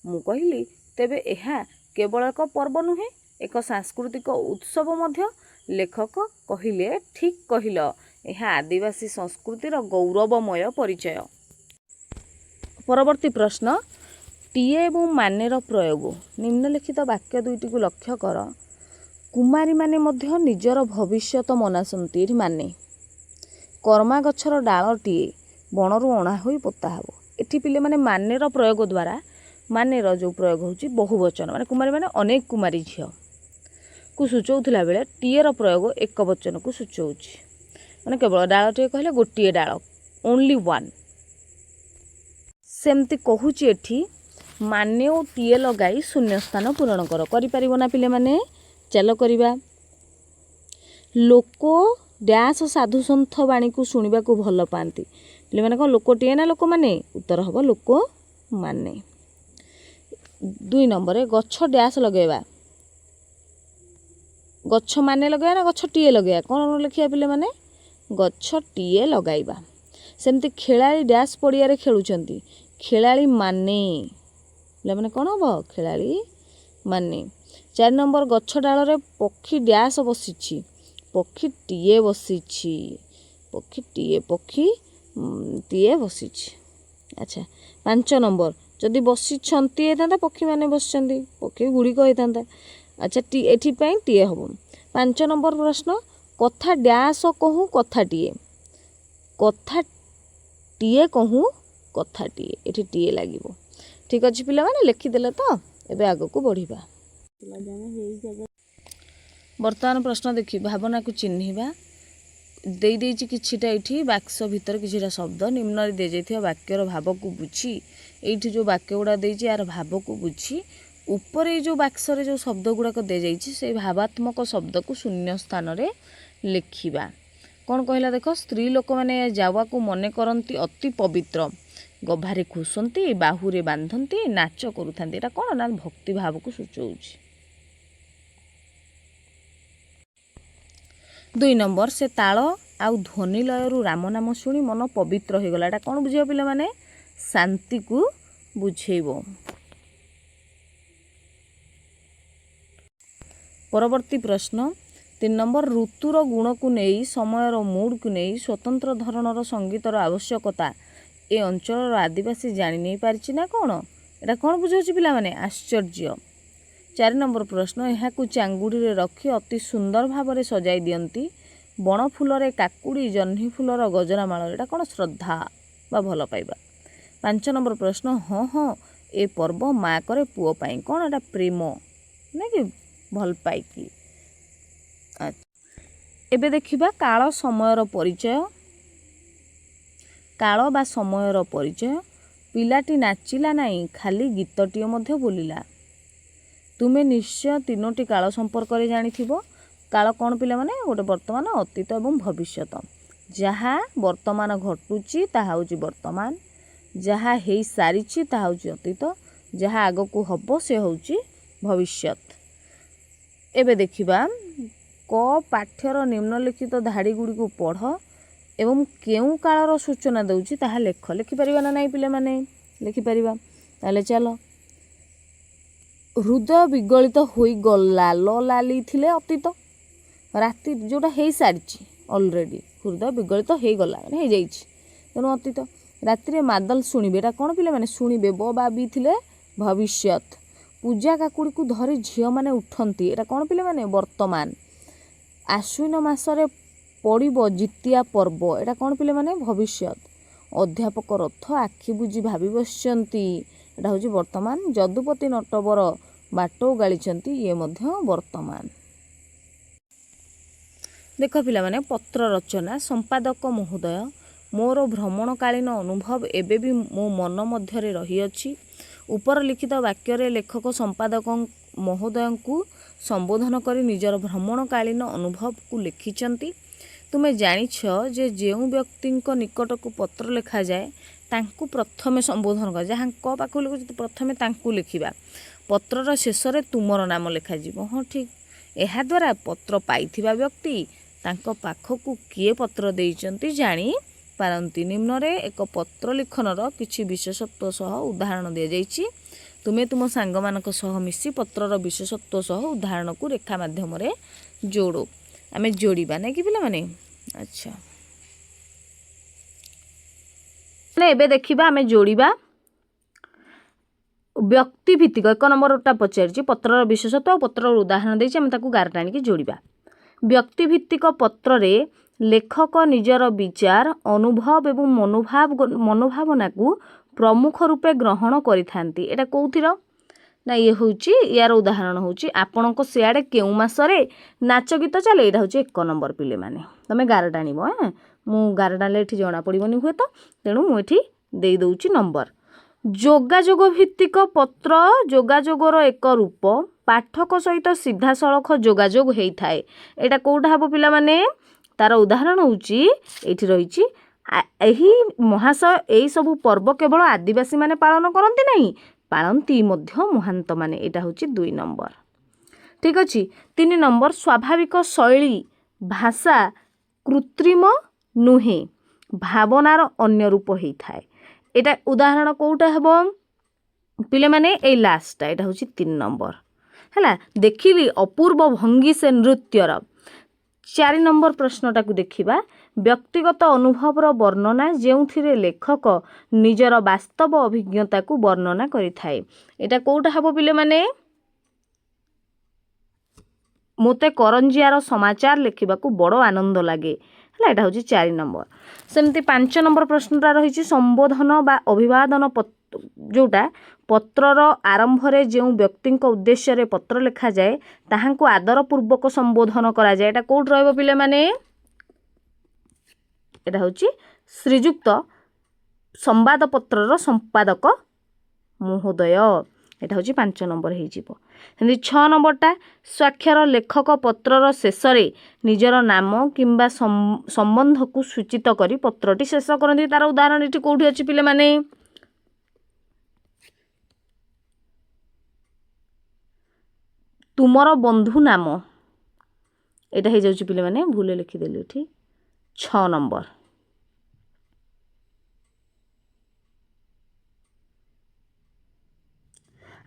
ମୁଁ କହିଲି, ତେବେ ଏହା କେବଳ ଏକ ପର୍ବ ନୁହେଁ, ଏକ ସାଂସ୍କୃତିକ ଉତ୍ସବ ମଧ୍ୟ। ଲେଖକ କହିଲେ, ଠିକ୍ କହିଲ, ଏହା ଆଦିବାସୀ ସଂସ୍କୃତିର ଗୌରବମୟ ପରିଚୟ। ପରବର୍ତ୍ତୀ ପ୍ରଶ୍ନ, ଟିଏ ଏବଂ ମାନେର ପ୍ରୟୋଗ। ନିମ୍ନଲିଖିତ ବାକ୍ୟ ଦୁଇଟିକୁ ଲକ୍ଷ୍ୟ କର। କୁମାରୀମାନେ ମଧ୍ୟ ନିଜର ଭବିଷ୍ୟତ ମନାସନ୍ତି। ଏଠି ମାନେ। କର୍ମା ଗଛର ଡାଳଟିଏ ବଣରୁ ଅଣା ହୋଇ ପୋତା ହେବ। ଏଠି ପିଲାମାନେ, ମାନେର ପ୍ରୟୋଗ ଦ୍ୱାରା, ମାନେର ଯେଉଁ ପ୍ରୟୋଗ ହେଉଛି ବହୁ ବଚନ, ମାନେ କୁମାରୀମାନେ ଅନେକ କୁମାରୀ ଝିଅକୁ ସୂଚଉଥିଲା ବେଳେ ଟିଏର ପ୍ରୟୋଗ ଏକ ବଚନକୁ ସୂଚଉଛି, ମାନେ କେବଳ ଡାଳଟିଏ କହିଲେ ଗୋଟିଏ ଡାଳ, ଓନ୍ଲି ୱାନ୍। ସେମିତି କହୁଛି ଏଠି, ମାନେ ଓ ଟିଏ ଲଗାଇ ଶୂନ୍ୟସ୍ଥାନ ପୂରଣ କର। କରିପାରିବ ନା ପିଲାମାନେ? ଚାଲ କରିବା। ଲୋକ ଡ୍ୟାସ୍ ସାଧୁସନ୍ଥ ବାଣୀକୁ ଶୁଣିବାକୁ ଭଲ ପାଆନ୍ତି। ପିଲାମାନେ, କ'ଣ ଲୋକଟିଏ ନା ଲୋକମାନେ? ଉତ୍ତର ହେବ ଲୋକମାନେ। 2 ନମ୍ବରରେ, ଗଛ ଡ୍ୟାସ୍ ଲଗାଇବା। ଗଛ ମାନେ ଲଗାଇବା ନା ଗଛଟିଏ ଲଗାଇବା? କ'ଣ ଲେଖିବା ପିଲାମାନେ? ଗଛଟିଏ ଲଗାଇବା। ସେମିତି ଖେଳାଳି ଡ୍ୟାସ୍ ପଡ଼ିଆରେ ଖେଳୁଛନ୍ତି। ଖେଳାଳି ମାନେ। ପିଲାମାନେ, କ'ଣ ହେବ? ଖେଳାଳି ମାନେ। 4 ନମ୍ବର, ଗଛ ଡାଳରେ ପକ୍ଷୀ ଡ୍ୟାସ୍ ବସିଛି। ପକ୍ଷୀଟିଏ ବସିଛି। ପକ୍ଷୀଟିଏ, ପକ୍ଷୀ ଟିଏ ବସିଛି। ଆଚ୍ଛା, 5 ନମ୍ବର, ଯଦି ବସିଛନ୍ତି ହେଇଥାନ୍ତା, ପକ୍ଷୀମାନେ ବସିଛନ୍ତି, ପକ୍ଷୀ ଗୁଡ଼ିକ ହେଇଥାନ୍ତା। ଆଚ୍ଛା, ଟି ଏଠି ପାଇଁ ଟିଏ ହେବ। 5 ନମ୍ବର ପ୍ରଶ୍ନ, କଥା ଡ୍ୟାସ୍ କହୁଁ କଥାଟିଏ। କଥାଟିଏ କହୁଁ କଥାଟିଏ, ଏଠି ଟିଏ ଲାଗିବ। ଠିକ୍ ଅଛି ପିଲାମାନେ, ଲେଖିଦେଲେ ତ? ଏବେ ଆଗକୁ ବଢ଼ିବା। ବର୍ତ୍ତମାନ ପ୍ରଶ୍ନ ଦେଖି ଭାବନାକୁ ଚିହ୍ନିବା। ଦେଇଦେଇଛି କିଛିଟା ଏଇଠି ବାକ୍ସ ଭିତରେ କିଛିଟା ଶବ୍ଦ। ନିମ୍ନରେ ଦିଆଯାଇଥିବା ବାକ୍ୟର ଭାବକୁ ବୁଝି, ଏଇଠି ଯେଉଁ ବାକ୍ୟ ଗୁଡ଼ା ଦେଇଛି ଏହାର ଭାବକୁ ବୁଝି, ଉପରେ ଏଇ ଯେଉଁ ବାକ୍ସରେ ଯେଉଁ ଶବ୍ଦ ଗୁଡ଼ାକ ଦିଆଯାଇଛି, ସେଇ ଭାବାତ୍ମକ ଶବ୍ଦକୁ ଶୂନ୍ୟ ସ୍ଥାନରେ ଲେଖିବା। କ'ଣ କହିଲା ଦେଖ। ସ୍ତ୍ରୀ ଲୋକମାନେ ଜାୱାକୁ ମନେ କରନ୍ତି ଅତି ପବିତ୍ର। ଗଭାରେ ଖୋସନ୍ତି, ବାହୁରେ ବାନ୍ଧନ୍ତି, ନାଚ କରୁଥାନ୍ତି। ଏଇଟା କ'ଣ ନା ଭକ୍ତି ଭାବକୁ ସୂଚଉଛି। 2 ନମ୍ବର, ସେ ତାଳ ଆଉ ଧ୍ୱନି ଲୟରୁ ରାମ ନାମ ଶୁଣି ମନ ପବିତ୍ର ହୋଇଗଲା। ଏଇଟା କ'ଣ ବୁଝେଇବ ପିଲାମାନେ? ଶାନ୍ତିକୁ ବୁଝେଇବ। ପରବର୍ତ୍ତୀ ପ୍ରଶ୍ନ 3 ନମ୍ବର, ଋତୁର ଗୁଣକୁ ନେଇ, ସମୟର ମୁଡ଼କୁ ନେଇ ସ୍ୱତନ୍ତ୍ର ଧରଣର ସଙ୍ଗୀତର ଆବଶ୍ୟକତା ଏ ଅଞ୍ଚଳର ଆଦିବାସୀ ଜାଣି ନେଇପାରିଛି ନା କ'ଣ? ଏଇଟା କ'ଣ ବୁଝାଉଛି ପିଲାମାନେ? ଆଶ୍ଚର୍ଯ୍ୟ। 4 ନମ୍ବର ପ୍ରଶ୍ନ, ଏହାକୁ ଚାଙ୍ଗୁଡ଼ିରେ ରଖି ଅତି ସୁନ୍ଦର ଭାବରେ ସଜାଇ ଦିଅନ୍ତି। ବଣ ଫୁଲରେ କାକୁଡ଼ି, ଜହ୍ନି ଫୁଲର ଗଜରାମାଳ। ଏଇଟା କ'ଣ? ଶ୍ରଦ୍ଧା ବା ଭଲ ପାଇବା। 5 ନମ୍ବର ପ୍ରଶ୍ନ, ହଁ ହଁ, ଏ ପର୍ବ ମା କରେ ପୁଅ ପାଇଁ। କ'ଣ ଏଇଟା? ପ୍ରେମ ନା କି ଭଲ ପାଇକି। ଏବେ ଦେଖିବା କାଳ ସମୟର ପରିଚୟ। କାଳ ବା ସମୟର ପରିଚୟ। ପିଲାଟି ନାଚିଲା ନାହିଁ, ଖାଲି ଗୀତଟିଏ ମଧ୍ୟ ବୋଲିଲା। ତୁମେ ନିଶ୍ଚୟ ତିନୋଟି କାଳ ସମ୍ପର୍କରେ ଜାଣିଥିବ। କାଳ କ'ଣ ପିଲାମାନେ? ଗୋଟେ ବର୍ତ୍ତମାନ, ଅତୀତ ଏବଂ ଭବିଷ୍ୟତ। ଯାହା ବର୍ତ୍ତମାନ ଘଟୁଛି ତାହା ହେଉଛି ବର୍ତ୍ତମାନ, ଯାହା ହେଇସାରିଛି ତାହା ହେଉଛି ଅତୀତ, ଯାହା ଆଗକୁ ହେବ ସେ ହେଉଛି ଭବିଷ୍ୟତ। ଏବେ ଦେଖିବା କ ପାଠ୍ୟର ନିମ୍ନଲିଖିତ ଧାଡ଼ି ଗୁଡ଼ିକୁ ପଢ଼ ଏବଂ କେଉଁ କାଳର ସୂଚନା ଦେଉଛି ତାହା ଲେଖ। ଲେଖିପାରିବା ନା ନାହିଁ ପିଲାମାନେ? ଲେଖିପାରିବା। ତାହେଲେ ଚାଲ। ହୃଦୟ ବିଗଳିତ ହୋଇଗଲା। ଲ ଲାଲି ଥିଲେ ଅତୀତ, ରାତି ଯେଉଁଟା ହେଇସାରିଛି ଅଲରେଡ଼ି। ହୃଦୟ ବିଗଳିତ ହେଇଗଲା ମାନେ ହେଇଯାଇଛି, ତେଣୁ ଅତୀତ। ରାତିରେ ମାଦଲ ଶୁଣିବେ। ଏଇଟା କ'ଣ ପିଲାମାନେ? ଶୁଣିବେ, ବ ବା ବି ଥିଲେ ଭବିଷ୍ୟତ। ପୂଜା କାକୁଡ଼ିକୁ ଧରି ଝିଅମାନେ ଉଠନ୍ତି। ଏଇଟା କ'ଣ ପିଲାମାନେ? ବର୍ତ୍ତମାନ। ଆଶ୍ୱିନ ମାସରେ ପଡ଼ିବ ଜିତିଆ ପର୍ବ। ଏଇଟା କ'ଣ ପିଲାମାନେ? ଭବିଷ୍ୟତ। ଅଧ୍ୟାପକ ରଥ ଆଖି ବୁଜି ଭାବି ବସିଛନ୍ତି। ଏଇଟା ହେଉଛି ବର୍ତ୍ତମାନ। ଯଦୁପତି ନଟବର ବାଟ ଓଗାଳିଛନ୍ତି। ଇଏ ମଧ୍ୟ ବର୍ତ୍ତମାନ। ଦେଖ ପିଲାମାନେ, ପତ୍ର ରଚନା। ସମ୍ପାଦକ ମହୋଦୟ, ମୋର ଭ୍ରମଣକାଳୀନ ଅନୁଭବ ଏବେ ବି ମୋ ମନ ମଧ୍ୟରେ ରହିଅଛି। ଉପର ଲିଖିତ ବାକ୍ୟରେ ଲେଖକ ସମ୍ପାଦକ ମହୋଦୟଙ୍କୁ ସମ୍ବୋଧନ କରି ନିଜର ଭ୍ରମଣକାଳୀନ ଅନୁଭବକୁ ଲେଖିଛନ୍ତି। ତୁମେ ଜାଣିଛ ଯେ ଯେଉଁ ବ୍ୟକ୍ତିଙ୍କ ନିକଟକୁ ପତ୍ର ଲେଖାଯାଏ ତାଙ୍କୁ ପ୍ରଥମେ ସମ୍ବୋଧନ କରା, ଯାହାଙ୍କ ପାଖକୁ ଲେଖୁଛି ପ୍ରଥମେ ତାଙ୍କୁ ଲେଖିବା। ପତ୍ରର ଶେଷରେ ତୁମର ନାମ ଲେଖାଯିବ। ହଁ, ଠିକ୍। ଏହାଦ୍ୱାରା ପତ୍ର ପାଇଥିବା ବ୍ୟକ୍ତି ତାଙ୍କ ପାଖକୁ କିଏ ପତ୍ର ଦେଇଛନ୍ତି ଜାଣିପାରନ୍ତି। ନିମ୍ନରେ ଏକ ପତ୍ର ଲିଖନର କିଛି ବିଶେଷତ୍ୱ ସହ ଉଦାହରଣ ଦିଆଯାଇଛି। ତୁମେ ତୁମ ସାଙ୍ଗମାନଙ୍କ ସହ ମିଶି ପତ୍ରର ବିଶେଷତ୍ୱ ସହ ଉଦାହରଣକୁ ରେଖା ମାଧ୍ୟମରେ ଯୋଡ଼। ଆମେ ଯୋଡ଼ିବା, ନାଇଁ କି ପିଲାମାନେ? ଆଚ୍ଛା, ଏବେ ଦେଖିବା, ଆମେ ଯୋଡ଼ିବା। ବ୍ୟକ୍ତି ଭିତ୍ତିକ 1 ନମ୍ବରଟା ପଚାରିଛି, ପତ୍ରର ବିଶେଷତ୍ୱ ଆଉ ପତ୍ରର ଉଦାହରଣ ଦେଇଛି, ଆମେ ତାକୁ ଗାର ଟାଣିକି ଯୋଡ଼ିବା। ବ୍ୟକ୍ତିଭିତ୍ତିକ ପତ୍ରରେ ଲେଖକ ନିଜର ବିଚାର, ଅନୁଭବ ଏବଂ ମନୋଭାବନାକୁ ପ୍ରମୁଖ ରୂପେ ଗ୍ରହଣ କରିଥାନ୍ତି। ଏଇଟା କେଉଁଥିର ନା ଇଏ ହେଉଛି, ୟାର ଉଦାହରଣ ହେଉଛି ଆପଣଙ୍କ ସିଆଡ଼େ କେଉଁ ମାସରେ ନାଚ ଗୀତ ଚାଲେ? ଏଇଟା ହେଉଛି 1 ନମ୍ବର। ପିଲେମାନେ, ତମେ ଗାର ଟାଣିବ। ମୁଁ ଗାର ଟାଣିଲେ ଏଠି ଜଣାପଡ଼ିବନି ହୁଏତ, ତେଣୁ ମୁଁ ଏଠି ଦେଇଦେଉଛି ନମ୍ବର। ଯୋଗାଯୋଗ ଭିତ୍ତିକ ପତ୍ର ଯୋଗାଯୋଗର ଏକ ରୂପ, ପାଠକ ସହିତ ସିଧାସଳଖ ଯୋଗାଯୋଗ ହେଇଥାଏ। ଏଇଟା କେଉଁଟା ହେବ ପିଲାମାନେ? ତାର ଉଦାହରଣ ହେଉଛି ଏଇଠି ରହିଛି, ଏହି ମହାଶୟ, ଏଇସବୁ ପର୍ବ କେବଳ ଆଦିବାସୀମାନେ ପାଳନ କରନ୍ତି ନାହିଁ, ପାଳନ୍ତି ମଧ୍ୟ ମହାନ୍ତମାନେ। ଏଇଟା ହେଉଛି 2 ନମ୍ବର। ଠିକ୍ ଅଛି। 3 ନମ୍ବର, ସ୍ୱାଭାବିକ ଶୈଳୀ, ଭାଷା କୃତ୍ରିମ ନୁହେଁ, ଭାବନାର ଅନ୍ୟ ରୂପ ହେଇଥାଏ। ଏଇଟା ଉଦାହରଣ କେଉଁଟା ହେବ ପିଲାମାନେ? ଏଇ ଲାଷ୍ଟଟା, ଏଇଟା ହେଉଛି 3 ନମ୍ବର ହେଲା, ଦେଖିଲି ଅପୂର୍ବ ଭଙ୍ଗୀ ସେ ନୃତ୍ୟର। 4 ନମ୍ବର ପ୍ରଶ୍ନଟାକୁ ଦେଖିବା। ବ୍ୟକ୍ତିଗତ ଅନୁଭବର ବର୍ଣ୍ଣନା ଯେଉଁଥିରେ ଲେଖକ ନିଜର ବାସ୍ତବ ଅଭିଜ୍ଞତାକୁ ବର୍ଣ୍ଣନା କରିଥାଏ। ଏଇଟା କେଉଁଟା ହେବ ପିଲାମାନେ? ମୋତେ କରଞ୍ଜିଆର ସମାଚାର ଲେଖିବାକୁ ବଡ଼ ଆନନ୍ଦ ଲାଗେ। ହେଲା, ଏଇଟା ହେଉଛି 4 ନମ୍ବର। ସେମିତି 5 ନମ୍ବର ପ୍ରଶ୍ନଟା ରହିଛି ସମ୍ବୋଧନ ବା ଅଭିବାଦନ, ଯେଉଁଟା ପତ୍ରର ଆରମ୍ଭରେ ଯେଉଁ ବ୍ୟକ୍ତିଙ୍କ ଉଦ୍ଦେଶ୍ୟରେ ପତ୍ର ଲେଖାଯାଏ ତାହାଙ୍କୁ ଆଦରପୂର୍ବକ ସମ୍ବୋଧନ କରାଯାଏ। ଏଇଟା କେଉଁଠି ରହିବ ପିଲାମାନେ? ଏଇଟା ହେଉଛି ଶ୍ରୀଯୁକ୍ତ ସମ୍ବାଦପତ୍ରର ସମ୍ପାଦକ ମହୋଦୟ। ଏଇଟା ହେଉଛି 5 ନମ୍ବର ହେଇଯିବ। ସେମିତି 6 ନମ୍ବରଟା ସ୍ୱାକ୍ଷର, ଲେଖକ ପତ୍ରର ଶେଷରେ ନିଜର ନାମ କିମ୍ବା ସମ୍ବନ୍ଧକୁ ସୂଚିତ କରି ପତ୍ରଟି ଶେଷ କରନ୍ତି। ତାର ଉଦାହରଣ ଏଠି କେଉଁଠି ଅଛି ପିଲାମାନେ? ତୁମର ବନ୍ଧୁ ନାମ। ଏଇଟା ହେଇଯାଉଛି ପିଲାମାନେ, ଭୁଲ ଲେଖିଦେଲି ଏଠି, 6 ନମ୍ବର।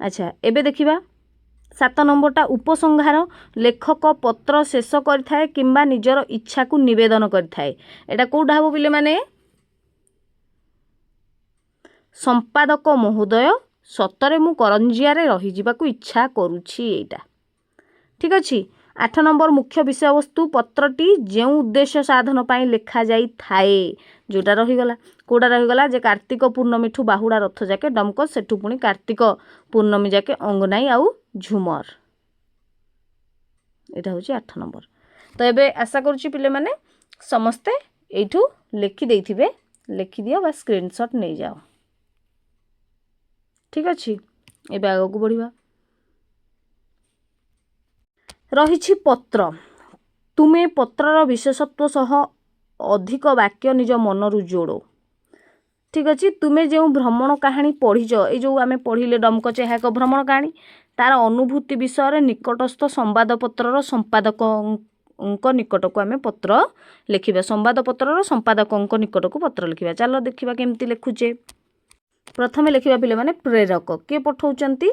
ଆଚ୍ଛା, ଏବେ ଦେଖିବା 7 ନମ୍ବରଟା ଉପସଂହାର, ଲେଖକ ପତ୍ର ଶେଷ କରିଥାଏ କିମ୍ବା ନିଜର ଇଚ୍ଛାକୁ ନିବେଦନ କରିଥାଏ। ଏଇଟା କେଉଁଟା ହେବ ପିଲାମାନେ? ସମ୍ପାଦକ ମହୋଦୟ, ସତରେ ମୁଁ କରଞ୍ଜିଆରେ ରହିଯିବାକୁ ଇଚ୍ଛା କରୁଛି। ଏଇଟା ଠିକ୍ ଅଛି। 8 ନମ୍ବର ମୁଖ୍ୟ ବିଷୟବସ୍ତୁ, ପତ୍ରଟି ଯେଉଁ ଉଦ୍ଦେଶ୍ୟ ସାଧନ ପାଇଁ ଲେଖାଯାଇଥାଏ। ଯେଉଁଟା ରହିଗଲା, କେଉଁଟା ରହିଗଲା ଯେ କାର୍ତ୍ତିକ ପୂର୍ଣ୍ଣମୀଠୁ ବାହୁଡ଼ା ରଥ ଯାକେ ଡମକ, ସେଠୁ ପୁଣି କାର୍ତ୍ତିକ ପୂର୍ଣ୍ଣମୀ ଯାକେ ଅଙ୍ଗନାଇ ଆଉ ଝୁମର। ଏଇଟା ହେଉଛି 8 ନମ୍ବର। ତ ଏବେ ଆଶା କରୁଛି ପିଲାମାନେ ସମସ୍ତେ ଏଇଠୁ ଲେଖିଦେଇଥିବେ। ଲେଖିଦିଅ ବା ସ୍କ୍ରିନସଟ୍ ନେଇଯାଅ। ଠିକ୍ ଅଛି, ଏବେ ଆଗକୁ ବଢ଼ିବା। ରହିଛି ପତ୍ର। ତୁମେ ପତ୍ରର ବିଶେଷତ୍ୱ ସହ ଅଧିକ ବାକ୍ୟ ନିଜ ମନରୁ ଯୋଡ଼। ଠିକ୍ ଅଛି। ତୁମେ ଯେଉଁ ଭ୍ରମଣ କାହାଣୀ ପଢ଼ିଛ, ଏଇ ଯେଉଁ ଆମେ ପଢ଼ିଲେ ଡମକଚ, ଏହା ଏକ ଭ୍ରମଣ କାହାଣୀ, ତାର ଅନୁଭୂତି ବିଷୟରେ ନିକଟସ୍ଥ ସମ୍ବାଦପତ୍ରର ସମ୍ପାଦକଙ୍କ ନିକଟକୁ ଆମେ ପତ୍ର ଲେଖିବା। ସମ୍ବାଦପତ୍ରର ସମ୍ପାଦକଙ୍କ ନିକଟକୁ ପତ୍ର ଲେଖିବା। ଚାଲ ଦେଖିବା କେମିତି ଲେଖୁଛେ। ପ୍ରଥମେ ଲେଖିବା ପିଲାମାନେ ପ୍ରେରକ, କିଏ ପଠାଉଛନ୍ତି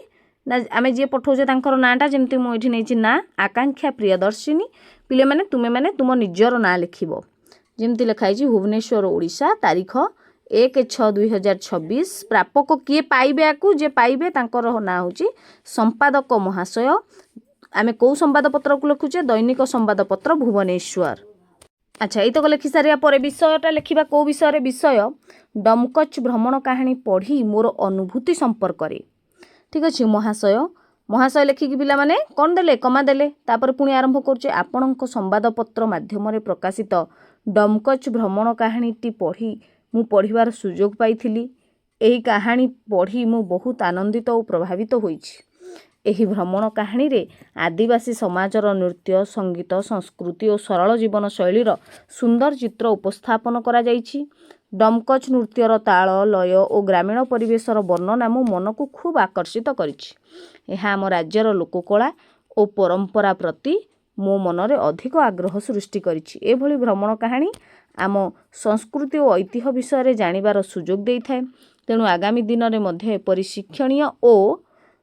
ନା ଆମେ ଯିଏ ପଠାଉଛେ ତାଙ୍କର ନାଁଟା, ଯେମିତି ମୁଁ ଏଠି ନେଇଛି ନାଁ ଆକାଂକ୍ଷା ପ୍ରିୟଦର୍ଶିନୀ। ପିଲାମାନେ, ତୁମେମାନେ ତୁମ ନିଜର ନାଁ ଲେଖିବ। ଯେମିତି ଲେଖା ହେଇଛି ଭୁବନେଶ୍ୱର, ଓଡ଼ିଶା, ତାରିଖ 1/6/2026। ପ୍ରାପକ କିଏ ପାଇବେ ଆକୁ, ଯିଏ ପାଇବେ ତାଙ୍କର ନାଁ ହେଉଛି ସମ୍ପାଦକ ମହାଶୟ। ଆମେ କେଉଁ ସମ୍ବାଦପତ୍ରକୁ ଲେଖୁଛେ? ଦୈନିକ ସମ୍ବାଦପତ୍ର ଭୁବନେଶ୍ୱର। ଆଚ୍ଛା, ଏଇତକ ଲେଖି ସାରିବା ପରେ ବିଷୟଟା ଲେଖିବା। କେଉଁ ବିଷୟରେ? ବିଷୟ ଡମକଚ ଭ୍ରମଣ କାହାଣୀ ପଢ଼ି ମୋର ଅନୁଭୂତି ସମ୍ପର୍କରେ। ଠିକ୍ ଅଛି। ମହାଶୟ, ମହାଶୟ ଲେଖିକି ପିଲାମାନେ କ'ଣ ଦେଲେ? କମା ଦେଲେ। ତାପରେ ପୁଣି ଆରମ୍ଭ କରୁଛେ, ଆପଣଙ୍କ ସମ୍ବାଦପତ୍ର ମାଧ୍ୟମରେ ପ୍ରକାଶିତ ଡମକଚ ଭ୍ରମଣ କାହାଣୀଟି ପଢ଼ି ମୁଁ ପଢ଼ିବାର ସୁଯୋଗ ପାଇଥିଲି। ଏହି କାହାଣୀ ପଢ଼ି ମୁଁ ବହୁତ ଆନନ୍ଦିତ ଓ ପ୍ରଭାବିତ ହୋଇଛି। ଏହି ଭ୍ରମଣ କାହାଣୀରେ ଆଦିବାସୀ ସମାଜର ନୃତ୍ୟ, ସଙ୍ଗୀତ, ସଂସ୍କୃତି ଓ ସରଳ ଜୀବନଶୈଳୀର ସୁନ୍ଦର ଚିତ୍ର ଉପସ୍ଥାପନ କରାଯାଇଛି। ଡମକଚ୍ ନୃତ୍ୟର ତାଳ, ଲୟ ଓ ଗ୍ରାମୀଣ ପରିବେଶର ବର୍ଣ୍ଣନା ମୋ ମନକୁ ଖୁବ୍ ଆକର୍ଷିତ କରିଛି। ଏହା ଆମ ରାଜ୍ୟର ଲୋକକଳା ଓ ପରମ୍ପରା ପ୍ରତି ମୋ ମନରେ ଅଧିକ ଆଗ୍ରହ ସୃଷ୍ଟି କରିଛି। ଏଭଳି ଭ୍ରମଣ କାହାଣୀ ଆମ ସଂସ୍କୃତି ଓ ଐତିହ୍ୟ ବିଷୟରେ ଜାଣିବାର ସୁଯୋଗ ଦେଇଥାଏ। ତେଣୁ ଆଗାମୀ ଦିନରେ ମଧ୍ୟ ଏପରି ଶିକ୍ଷଣୀୟ ଓ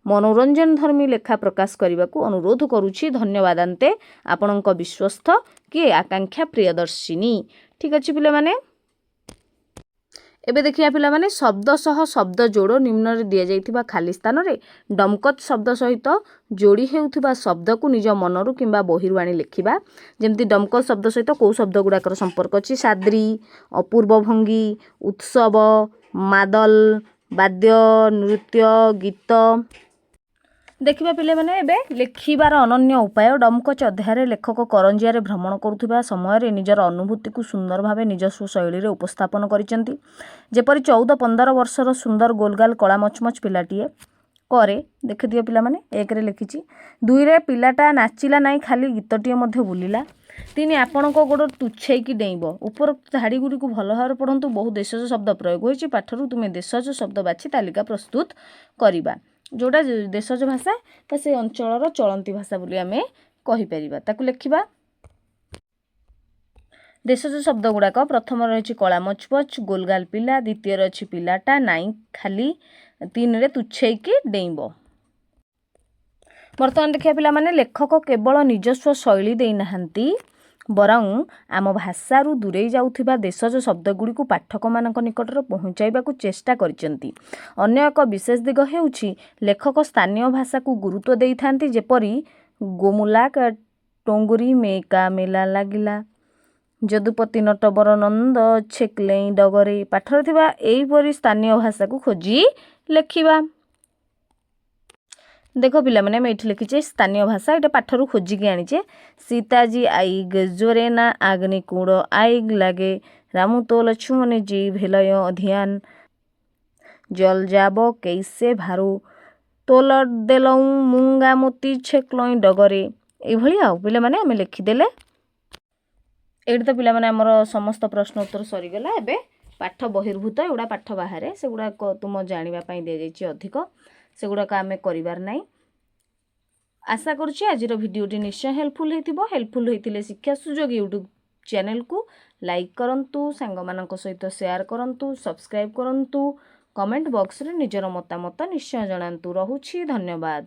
ମନୋରଞ୍ଜନଧର୍ମୀ ଲେଖା ପ୍ରକାଶ କରିବାକୁ ଅନୁରୋଧ କରୁଛି। ଧନ୍ୟବାଦାନ୍ତେ ଆପଣଙ୍କ ବିଶ୍ୱସ୍ତ କିଏ? ଆକାଂକ୍ଷା ପ୍ରିୟଦର୍ଶିନୀ। ଠିକ୍ ଅଛି ପିଲାମାନେ, ଏବେ ଦେଖିବା ପିଲାମାନେ ଶବ୍ଦ ସହ ଶବ୍ଦ ଯୋଡ଼। ନିମ୍ନରେ ଦିଆଯାଇଥିବା ଖାଲି ସ୍ଥାନରେ ଡମକଚ୍ ଶବ୍ଦ ସହିତ ଯୋଡ଼ି ହେଉଥିବା ଶବ୍ଦକୁ ନିଜ ମନରୁ କିମ୍ବା ବହିରୁ ଆଣି ଲେଖିବା। ଯେମିତି ଡମକଚ୍ ଶବ୍ଦ ସହିତ କେଉଁ ଶବ୍ଦ ଗୁଡ଼ାକର ସମ୍ପର୍କ ଅଛି? ସାଦ୍ରି, ଅପୂର୍ବ ଭଙ୍ଗୀ, ଉତ୍ସବ, ମାଦଲ, ବାଦ୍ୟ, ନୃତ୍ୟ, ଗୀତ। ଦେଖିବା ପିଲାମାନେ ଏବେ ଲେଖିବାର ଅନନ୍ୟ ଉପାୟ। ଡମକଚ୍ ଅଧ୍ୟାୟରେ ଲେଖକ କରଞ୍ଜିଆରେ ଭ୍ରମଣ କରୁଥିବା ସମୟରେ ନିଜର ଅନୁଭୂତିକୁ ସୁନ୍ଦର ଭାବେ ନିଜସ୍ୱ ଶୈଳୀରେ ଉପସ୍ଥାପନ କରିଛନ୍ତି। ଯେପରି 14-15 ବର୍ଷର ସୁନ୍ଦର ଗୋଲଗାଲ କଳା ମଚମଚ ପିଲାଟିଏ କରେ। ଦେଖିଦିଅ ପିଲାମାନେ, 1ରେ ଲେଖିଛି। 2ରେ ପିଲାଟା ନାଚିଲା ନାହିଁ, ଖାଲି ଗୀତଟିଏ ମଧ୍ୟ ବୁଲିଲା। 3, ଆପଣଙ୍କ ଗୋଡ଼ ତୁଚ୍ଛେଇକି ଡେଇଁବ। ଉପରୋକ୍ତ ଧାଡ଼ି ଗୁଡ଼ିକୁ ଭଲ ଭାବରେ ପଢ଼ନ୍ତୁ। ବହୁ ଦେଶଜ ଶବ୍ଦ ପ୍ରୟୋଗ ହୋଇଛି। ପାଠରୁ ତୁମେ ଦେଶଜ ଶବ୍ଦ ବାଛି ତାଲିକା ପ୍ରସ୍ତୁତ କରିବା। ଯେଉଁଟା ଦେଶଜ ଭାଷା ବା ସେ ଅଞ୍ଚଳର ଚଳନ୍ତି ଭାଷା ବୋଲି ଆମେ କହିପାରିବା, ତାକୁ ଲେଖିବା। ଦେଶଜ ଶବ୍ଦ ଗୁଡ଼ାକ ପ୍ରଥମ ରହିଛି କଳା ମଚମଚ, ଗୋଲଗାଲ ପିଲା, ଦ୍ୱିତୀୟରେ ଅଛି ପିଲାଟା, ନାଇଁ ଖାଲି, 3ରେ ତୁଚ୍ଛେଇକି ଡେଇଁବ। ବର୍ତ୍ତମାନ ଦେଖିବା ପିଲାମାନେ, ଲେଖକ କେବଳ ନିଜସ୍ୱ ଶୈଳୀ ଦେଇନାହାନ୍ତି, ବରଂ ଆମ ଭାଷାରୁ ଦୂରେଇ ଯାଉଥିବା ଦେଶଜ ଶବ୍ଦଗୁଡ଼ିକୁ ପାଠକମାନଙ୍କ ନିକଟରେ ପହଞ୍ଚାଇବାକୁ ଚେଷ୍ଟା କରିଛନ୍ତି। ଅନ୍ୟ ଏକ ବିଶେଷ ଦିଗ ହେଉଛି ଲେଖକ ସ୍ଥାନୀୟ ଭାଷାକୁ ଗୁରୁତ୍ୱ ଦେଇଥାନ୍ତି। ଯେପରି ଗୋମୁଲାକ ଟୋଙ୍ଗୁରି ମେକା ମେଲା ଲାଗିଲା, ଯଦୁପତି ନଟବର ନନ୍ଦ ଛେକଲେଇଁ ଡଗରେ। ପାଠରେ ଥିବା ଏହିପରି ସ୍ଥାନୀୟ ଭାଷାକୁ ଖୋଜି ଲେଖିବା। ଦେଖ ପିଲାମାନେ, ଆମେ ଏଇଠି ଲେଖିଛେ ସ୍ଥାନୀୟ ଭାଷା, ଏଇଟା ପାଠରୁ ଖୋଜିକି ଆଣିଛେ। ସୀତାଜୀ I ଗଜୋରେନା ଆଗ୍ନିକୁଡ଼ ଆଇଗ ଲାଗେ, ରାମୁ ତୋ ଲକ୍ଷ୍ମଣ ଜି ଭେଲୟ ଅଧିଆନ, ଜଲ যাব କେଇସେ ଭାରୁ, ତୋଲ ଦେଲଉଁ ମୁଙ୍ଗା ମୋତି ଛେକଲଇଁ ଡଗରେ। ଏଇଭଳି ଆଉ ପିଲାମାନେ ଆମେ ଲେଖିଦେଲେ। ଏଇଠି ତ ପିଲାମାନେ ଆମର ସମସ୍ତ ପ୍ରଶ୍ନ ଉତ୍ତର ସରିଗଲା। ଏବେ ପାଠ ବହିର୍ଭୂତ, ଏଗୁଡ଼ା ପାଠ ବାହାରେ, ସେଗୁଡ଼ାକ ତୁମ ଜାଣିବା ପାଇଁ ଦିଆଯାଇଛି ଅଧିକ, ସେଗୁଡ଼ାକ ଆମେ କରିବାର ନାହିଁ। ଆଶା କରୁଛି ଆଜିର ଭିଡ଼ିଓଟି ନିଶ୍ଚୟ ହେଲ୍ପଫୁଲ୍ ହେଇଥିବ। ହେଲ୍ପଫୁଲ୍ ହେଇଥିଲେ ଶିକ୍ଷା ସୁଯୋଗ ୟୁଟ୍ୟୁବ୍ ଚ୍ୟାନେଲକୁ ଲାଇକ୍ କରନ୍ତୁ, ସାଙ୍ଗମାନଙ୍କ ସହିତ ସେୟାର କରନ୍ତୁ, ସବସ୍କ୍ରାଇବ୍ କରନ୍ତୁ, କମେଣ୍ଟ ବକ୍ସରେ ନିଜର ମତାମତ ନିଶ୍ଚୟ ଜଣାନ୍ତୁ। ରହୁଛି, ଧନ୍ୟବାଦ।